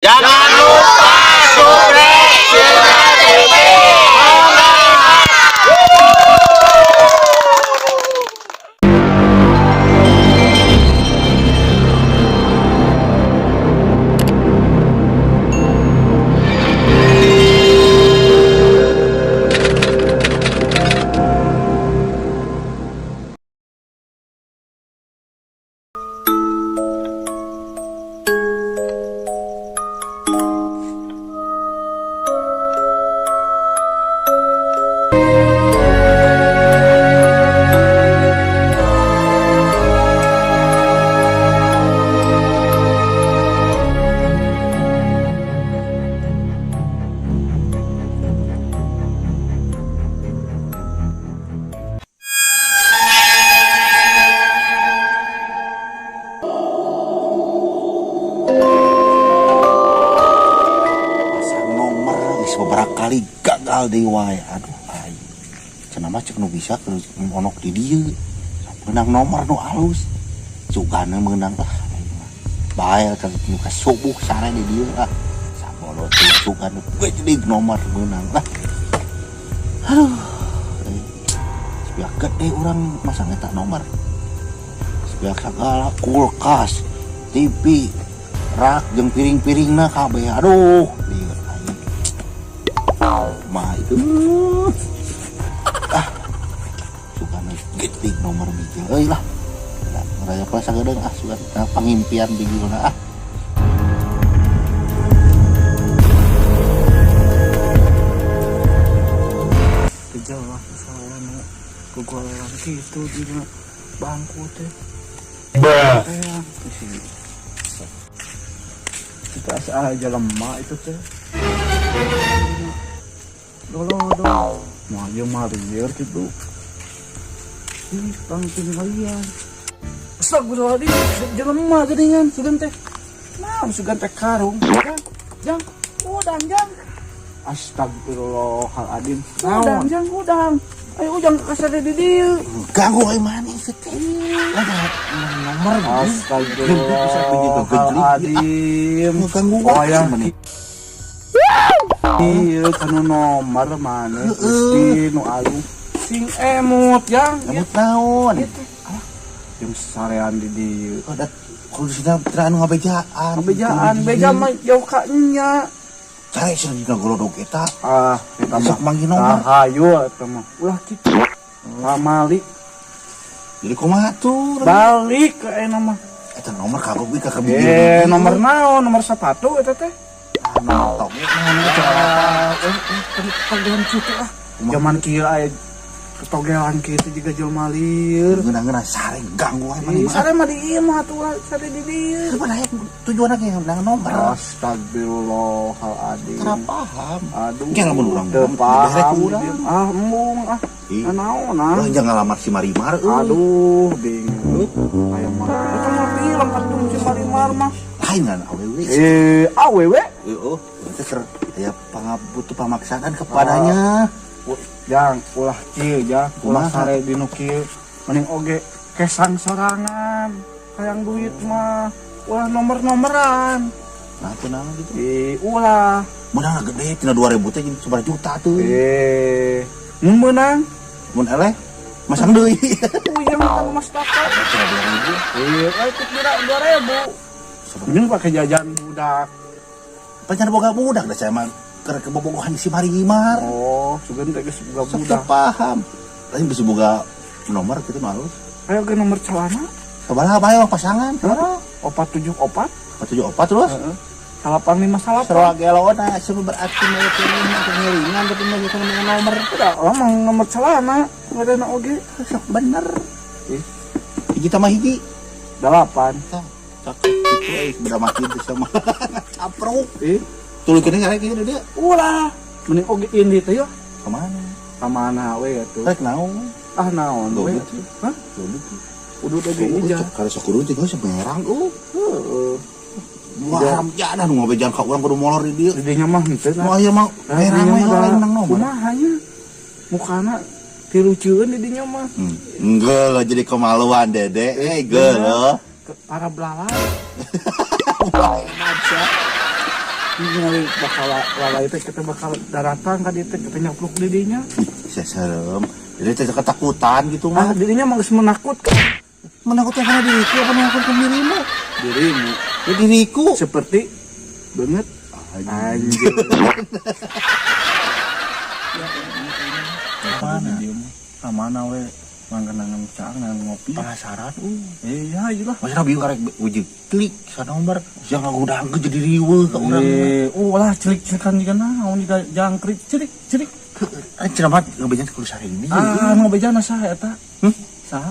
Jangan lupa subscribe Sirna TV. Pasang nomor geus beberapa kali gagal deui wae. Aduh, aing cenah mah cek nu bisa kudu monok di dieu meunang nomor nu alus, sugana meunang. Ah, aing mah bae ka nu ka subuh sare di dieu. Ah, sabodo teh sugan gede nomor meunang lah. Aduh, sebiak gede urang masang eta nomor, sebiak segala kulkas, TV, rak jeung piring-piringna kabeh. Aduh, lieur aing mah itu. Ah, sugana gede nomor bijil euy lah. Raya apa sagedeung. Ah, sugan pangimpian bijilna. Ah. Jelas saya nu kegoleran kitu dina bangku teh. Bruh. Kita asa aja lemah itu teh. Dolo dolo. Mau aja marier gitu. Ih, pangting kalian. Astagfirullahaladzim, jelema geuningan sugan teh. Nah, sugan teh karung. Jang, jang, udang jang. Astagfirullahaladzim. Udang jang, udang. Ayo ujang kasar di dieu. Ganggu aing maneh sih teh. Nomor. Astagfirullahaladzim. Ganggu Oh ya. maneh. Iya, kanu nomor maneh Gusti nu alus. Sing emut jang. Emut naon? Jeung sarean di dieu. Oh, da kudu sina teu anu ngabejaan. Ngabejaan, beja mah jauh ka nya. Cari sih dina golodog eta. Ah, eta Sok mah. manggih nomor. Ah, hayu eta mah. Ulah kitu. Pamali. Jadi kumaha tuh? Balik ke ayeuna mah. Eta nomor kagok we ka kabijil. Eh, nomor naon? Nomor sepatu eta teh. Ah, nomor toge naon eta cara. Togelan kitu ah. Zaman kieu aya ketogelan kitu juga jelema lieur. Ngeunah-ngeunah sare ganggu aing maneh. Ih, sare mah di ieu mah atuh sare di dieu. Mana aya tujuanna ge menang nomor. Astagfirullahaladzim. Tara paham. Aduh. Kayak lamun urang teu dibere paham. ku urang. Ah, embung ah. Ih. Naon ah. Wah, jangan ngalamar si Marimar euy. Aduh, bingung. Aya mah. Eta mah film atuh si Marimar mah. Lain kan awewe. Eh, awewe? Heeh, teh keur aya pangabutuh pamaksaan kepadanya. Jang, ulah kieu jang, ulah Kumaha? sare dinu kieu. Mending oge kesang sorangan. Hayang duit mah ulah nomor-nomoran. Nah, teu naon gitu. Ih, ulah. Menang gede tina 2000 teh jadi sabaraha juta tuh. Eh, mun meunang, Mun eleh masang deui. puyeng kan Mas Taka. Tina 2000. Iya, ikut kira 2000. Mending pakai jajan budak. Pacar boga budak dah saya mah keur kebobogohan si Marimar. Oh, sugan teh geus boga Sok budak. teu paham. Lain bisa boga nomor gitu mah halus. Ayo ke nomor celana. Sabaraha bae mah pasangan? Sabaraha? 474. 474 terus? Heeh. 858. Seroa gelona semua berarti mau pengiringan tapi mau kita nomor. Udah, emang nomor celana ngaranna oge. Sok bener. Ih, Hiji tambah hiji. 8. Tah, cakep gitu euy, beda mati teh sama. Capruk. Ih, Tulukeun karek kieu dia. ulah. Mending oge indi teh yeuh. Kemana? Ka mana we atuh? Rek naon? Ah naon we? Duduk. Hah? Duduk. Udut oge ija. Karena sok kudu teh geus merang euy. Heeh. Wah, haram jadah nu ngabejaan ka urang kudu molor di dieu. Di dinya mah henteu Nu aya mah merang we lain menang nomor. Kumaha nya? Mukana tilucueun di dinya mah. Enggak lo jadi kemaluan dede. Eh, geuleuh. Para belalai. Wah, enak. Ini bakal lalai teh kita bakal daratan ka dieu teh, kita nyapluk di dinya. Ih, saya serem. Jadi teh ketakutan gitu Ah, mah. Dirinya mah geus menakutkan. Menakutkan karena diriku apa menakutkan dirimu? Dirimu. Ya diriku. Seperti banget anjir. Mana? Mana we mangkenangan caang ngopi. Penasaran. Iya, iya lah. Maksudnya bieu karek wujud klik sa nomor jangan ngagudangkeun jadi riweuh ka urang. Eh, ulah celik-celikan juga naon juga jangkrik celik celik. Eh, cenah mah ngebejan kudu sareni. Ah, nu bejana saha eta? Hmm? Saha?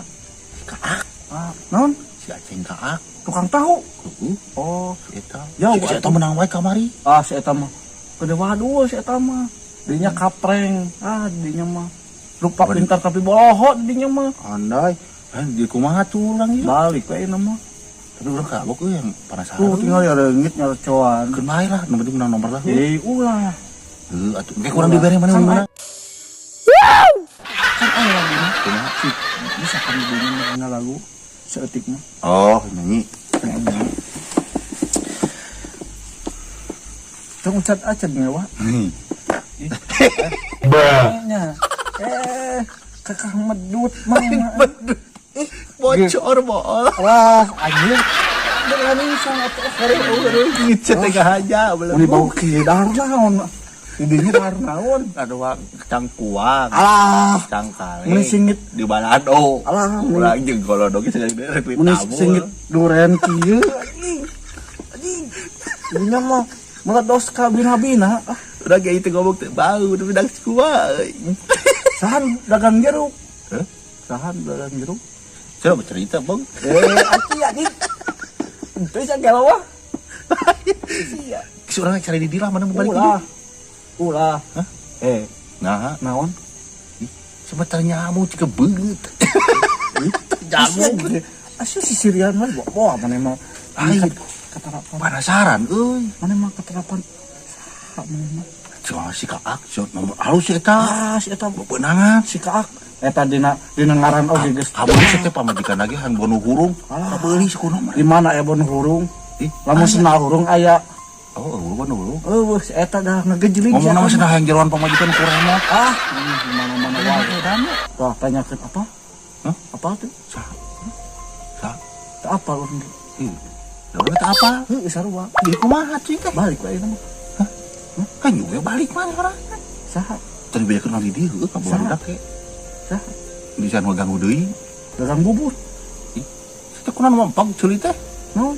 Kaak. Ah, naon? Si Aceng kaak. Tukang tahu. Heeh. Oh, Eta. Jauh, Si eta menang wae kamari. Ah, si eta mah. Gede waduh si eta mah. Dinya kapreng. Ah, dinya mah. Lupa pintar tapi bohong dinya mah. Andai. Eh, di kumaha tuh urang ieu? Balik we nama. Tapi urang kagok euy yang penasaran. Tuh tinggal ya leungit nyalecoan. Keun bae lah, nu penting menang nomor lah. Eh, ulah. Heuh, atuh engke kurang dibere mana Kan mana. Kan aya laguna. Kumaha? Si bisa kan dinya mah lagu seeutik mah. Oh, nyanyi. Tong ucat acet ngewa. Nih. Nya. Eh, kakak medut mah. Bocor bool. Wah, anjir. Dengan insang atuh. Ngicet teh aja belum. Mun bau kieu dahar naon? Didinya dahar naon? Aduh, cangkuang. Alah, Cangkale. Mun singit. Di balado. Alah, urang jeung golodog ge segala rek mun singit duren kieu. Anjing. Anjing. Didinya mah meledos ka bina-bina. Ah, Urang ge itu ngomong teh bau tapi dak kumaha euy. Sahan dagang jeruk? Hah? Sahan dagang jeruk? Coba cerita, Bang. Eh, ati anjing. Itu sia gelo wah. Sia. Geus urang cari di dilah mana mau balik. Ulah. Ulah. Hah? Eh, Nah, naon? Sebentar nyamuk cika beungeut. Nyamuk. Asya sisirian mah bawa mana mah. Lain. Keterapan. Penasaran euy. Mana mah keterapan. Saha mana mah? Cuma si kaak, si nomor halus eta. Ah, si eta Bebenangan. Si kaak. Eta dina dina ngaran oge geus. Kabeuli teh pamajikan lagi han bonu hurung. Alah. Kabeuli si nomor. Di mana aya bonu hurung? Ih, Lamun sendal hurung aya. Oh, eueuh bonu hurung. Eueuh, si eta dah ngegejling. Ngomong nama cenah hayang jeroan pamajikan kurang mah. Ah, di mana-mana wae. Wah, tanyakeun apa? Hah? Apa tuh? Sah. Sah. Teu apa urang ge. Ih. Da urang teh apa? Heuh, sarua. Jadi kumaha cuy teh? Balik wae mah. Hah? Kan juga balik mana orang. Saha? Tadi bejakeun di dieu heueuh ka Saha? budak ke. Saha? Bisa nu ganggu deui. Dagang bubur. Ih, teh kunaon mampang ceuli teh? Naon?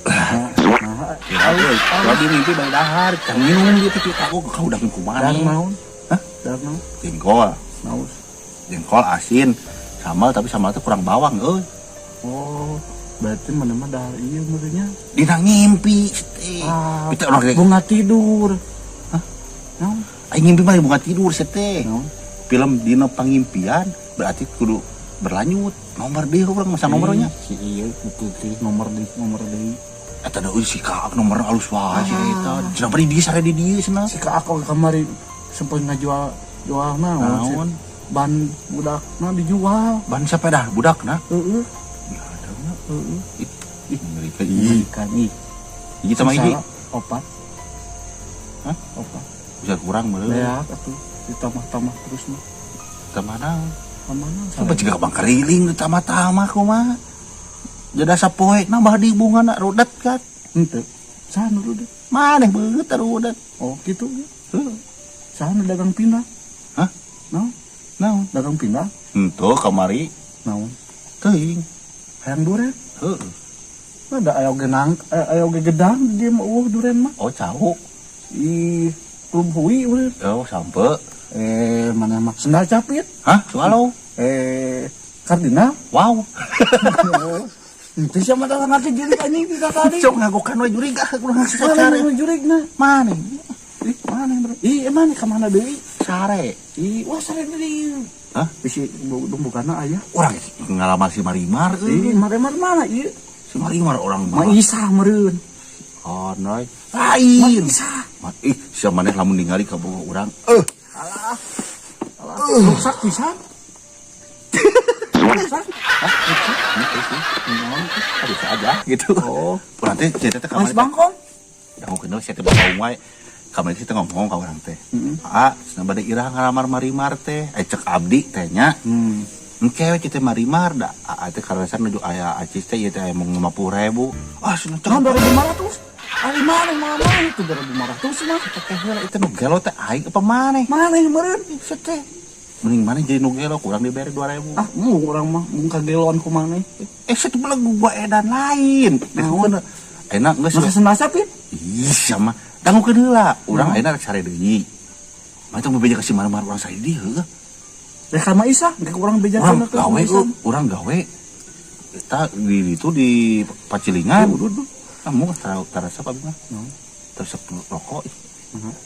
Nah, Kalau di mimpi bang dahar, can minum dia teh aku kau udah kumaha. Dahar naon? Hah? Dahar naon? Jengkol. Naon? Jengkol asin, sambal tapi sambal teh kurang bawang euy. Oh, berarti mana mah dahar ieu meureunnya. Dina ngimpi teh. Ah, Kita orang bunga tidur. Hah? Naon? Aing ngimpi mah bunga tidur teh. Naon? Film dina pangimpian berarti kudu berlanjut. Nomor deui urang masa nomornya. Si ieu buku nomor deui, nomor deui. Eta da euy si kaak nomorna alus wae si eta. Cenah bari dieu sare di dieu cenah. Si kaak oge kamari sempat ngajual jual naon? Naon? Ban budakna dijual. Ban sepeda budakna. Heeh. Biadabna. Heeh. Ih, ih mengerikan ih. Mengerikan ih. Hiji sama hiji. Salah, opat. Hah? Opat. Bisa kurang meureun. Beak atuh ditambah-tambah terus mah. Tambah naon? Kemana? Sampai juga bang keriling ditambah-tambah kumaha. Jada sapoe nambah di bungana rudet kan. Henteu. Saha nu rudet? Maneh beungeut rudet. Oh, gitu. Heuh. Saha nu dagang pindah? Hah? Naon? Naon? Dagang pindah? Henteu kamari Naon? teuing. Hayang duren. Heuh. Ada aya oge nang, aya oge gedang dia mah eueuh duren mah. Oh, cau. Ih, klub hui eueuh. Oh, sampe. Eh, mana mah sendal capit. Hah? Swallow. Eh, kardinal. Wow. Itu siapa dah ngerti jurig anjing tiga kali. Sok ngagokan we jurig ah kurang Mana sare. nu jurigna? Maneh. Ih, mana bro? Ih, mana ka mana deui? Sare. Ih, wah sare deui. Hah? Bisi bukana aya. Urang ngalaman si Marimar Ih, euy. Marimar mana ieu? Si Marimar orang Ma Isah meureun. Oh, noi. Ma Lain. Isah. Ma, ih, sia maneh lamun ningali ka boga urang. Alah. Alah, rusak pisan. Rusak. Hah? Gitu sih. Naon? Bisa aja gitu. Oh. Urang teh cerita teh Mas kamari. Bangkong. Dangukeun heula sia teh babaung wae. Kamari teh ngomong ka urang teh. Heeh. Ah, cenah bade irah ngalamar Marimar teh. Eh, cek abdi teh nya. Engke we kita Marimar da aa teh karasan nuju aya acis teh ieu teh aya mung 50.000. Ah, cenah Nah, 2500. Ari mana mana itu 2500 mah. Teh heula itu nu gelo teh aing apa maneh? Mana yang meureun? Set teh. Mending maneh jadi nu gelo, kurang dibere 2000. Ah, mau urang mah mung kageloan ku maneh. Eh, set belegu gua edan lain. Naon? Enak geus. Masa senasa pin? Ih, sama. Dangukeun heula. Urang ayeuna rek sare deui. Mah tong bebeja ka si Marimar, urang sare deui heuh. Rek sama Isa, rek urang beja Urang gawe, urang gawe. Eta di itu di Pacilingan. Udah, udah. Kamu tarasa apa mah? Naon? Terus rokok. Nah.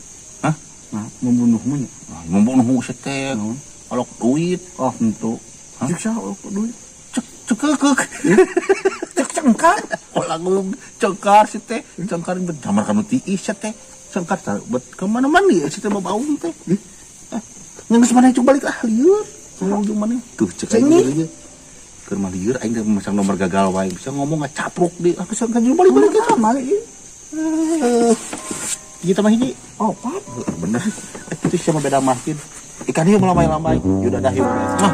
Hah? Nah, membunuhmu nya. Nah, membunuh teh. Naon? Olok duit. Oh, henteu. Hah? Cek saha olok duit? Cek cekekek. Cek cengkar. Oh, langsung cengkar si teh. Cengkar bet kamar kanu tiis si teh. Cengkar tar bet kemana mana ya si teh babaung teh. Ah, geus maneh cuk balik ah lieur. Ngomong jeung maneh. Tuh cek aing Cengih. lieur. Keur mah lieur aing teh masang nomor gagal wae bisa ngomong ngacapruk di. Ah, geus kan balik-balik Balik ke kamar ieu. Eh, kita mah hiji. Oh, pat. Bener. Eh, itu siapa beda masjid. Ikan hiu melambai-lambai. Yaudah dah yuk. Mwah.